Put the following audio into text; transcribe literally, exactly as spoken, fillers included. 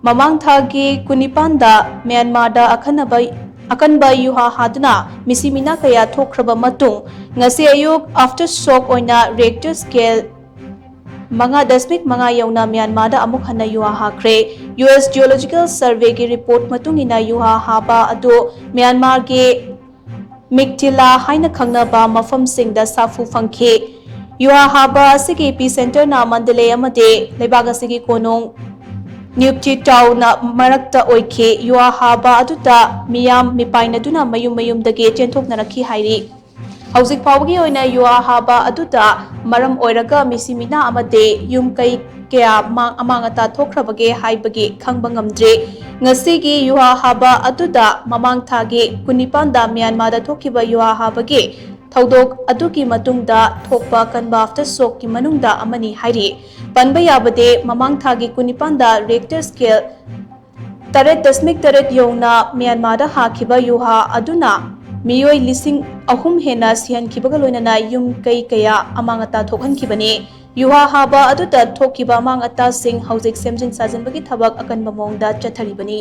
ꯃꯃꯥꯡ ꯊꯥꯒꯤ ꯀꯨꯟꯅꯤꯄꯥꯟꯗ ꯃ꯭ꯌꯥꯟꯃꯥꯔꯗ ꯑꯈꯟꯅꯕ ꯑꯀꯟꯕ ꯌꯨꯍꯥ ꯍꯥꯗꯨꯅ ꯃꯤꯁꯤ ꯃꯤꯅꯥ ꯀꯌꯥ ꯊꯣꯛꯈ꯭ꯔꯕ ꯃꯇꯨꯡ, ꯉꯁꯤ ꯑꯌꯨꯛ after shock ꯑꯣꯏꯅ Richter scale ꯃꯉꯥ ꯗꯁꯃꯤꯛ ꯃꯉꯥ ꯌꯧꯅ ꯃ꯭ꯌꯥꯟꯃꯥꯔꯗ ꯑꯃꯨꯛ ꯍꯟꯅ ꯌꯨꯍꯥ ꯍꯥꯈ꯭ꯔꯦ꯫ ꯌꯨ ꯑꯦꯁ Geological Surveyꯒꯤ report ꯃꯇꯨꯡ ꯏꯟꯅ ꯌꯨꯍꯥ ꯍꯥꯕ ꯑꯗꯨ ꯃ꯭ꯌꯥꯟꯃꯥꯔꯒꯤ ꯃꯤꯛꯇꯤꯂꯥ ꯍꯥꯏꯅ ꯈꯪꯅꯕ ꯃꯐꯝꯁꯤꯡꯗ ꯁꯥꯐꯨ ꯐꯪꯈꯤ꯫ ꯌꯨꯍꯥ ꯍꯥꯕ ꯑꯁꯤꯒꯤ epicenterꯅ ꯃꯟꯗꯂꯦ ꯑꯃꯗꯤ ꯂꯩꯕꯥꯛ ꯑꯁꯤꯒꯤ ꯀꯣꯅꯨꯡ ꯅ꯭ꯌꯨꯞꯇꯤ ꯇꯥꯎꯅ ꯃꯔꯛꯇ ꯑꯣꯏꯈꯤ꯫ ꯌꯨꯍꯥ ꯍꯥꯕ ꯑꯗꯨꯗ ꯃꯤꯌꯥꯝ ꯃꯤꯄꯥꯏꯅꯗꯨꯅ ꯃꯌꯨꯝ ꯃꯌꯨꯝꯗꯒꯤ ꯆꯦꯟꯊꯣꯛꯅꯔꯛꯈꯤ ꯍꯥꯏꯔꯤ꯫ ꯍꯧꯖꯤꯛ ꯐꯥꯎꯕꯒꯤ ꯑꯣꯏꯅ ꯌꯨꯍꯥ ꯍꯥꯕ ꯑꯗꯨꯗ ꯃꯔꯝ ꯑꯣꯏꯔꯒ ꯃꯤꯁꯤ ꯃꯤꯅꯥ ꯑꯃꯗꯤ ꯌꯨꯝ ꯀꯩ ꯀꯌꯥ ꯃꯥꯡ-, ꯑꯃꯥꯡ ꯑꯇꯥ ꯊꯣꯛꯈ꯭ꯔꯕꯒꯦ ꯍꯥꯏꯕꯒꯤ ꯈꯪꯕ ꯉꯝꯗ꯭ꯔꯤ꯫ ꯉꯁꯤꯒꯤ ꯌꯨꯍꯥ ꯍꯥꯕ ꯑꯗꯨꯗ ꯃꯃꯥꯡ ꯊꯥꯒꯤ ꯀꯨꯟꯅꯤꯄꯥꯟꯗ ꯃ꯭ꯌꯥꯟꯃꯥꯔꯗ ꯊꯣꯛꯈꯤꯕ ꯌꯨꯍꯥ ꯍꯥꯕꯒꯤ ꯊꯧꯗꯣꯛ ꯑꯗꯨꯒꯤ ꯃꯇꯨꯡꯗ ꯊꯣꯛꯄ ꯑꯀꯟꯕ after shockꯀꯤ ꯃꯅꯨꯡꯗ ꯑꯃꯅꯤ ꯍꯥꯏꯔꯤ꯫ ꯄꯟꯕ ꯌꯥꯕꯗꯤ, ꯃꯃꯥꯡ ꯊꯥꯒꯤ ꯀꯨꯟꯅꯤꯄꯥꯟꯗ Richter scale ꯇꯔꯦꯠ ꯗꯁꯃꯤꯛ ꯇꯔꯦꯠ ꯌꯧꯅ ꯃ꯭ꯌꯥꯟꯃꯥꯔꯗ ꯍꯥꯈꯤꯕ ꯌꯨꯍꯥ ꯑꯗꯨꯅ ꯃꯤꯑꯣꯏ ꯂꯤꯁꯤꯡ ꯑꯍꯨꯝ ꯍꯦꯟꯅ ꯁꯤꯍꯟꯈꯤꯕꯒ ꯂꯣꯏꯅꯅ ꯌꯨꯝ ꯀꯩ ꯀꯌꯥ ꯑꯃꯥꯡ ꯑꯇꯥ ꯊꯣꯛꯍꯟꯈꯤꯕꯅꯤ꯫ ꯌꯨꯍꯥ ꯍꯥꯕ ꯑꯗꯨꯗ ꯊꯣꯛꯈꯤꯕ ꯑꯃꯥꯡ ꯑꯇꯥꯁꯤꯡ ꯍꯧꯖꯤꯛ ꯁꯦꯝꯖꯤꯟ ꯁꯥꯖꯤꯟꯕꯒꯤ ꯊꯕꯛ ꯑꯀꯟꯕ ꯃꯑꯣꯡꯗ ꯆꯠꯊꯔꯤꯕꯅꯤ꯫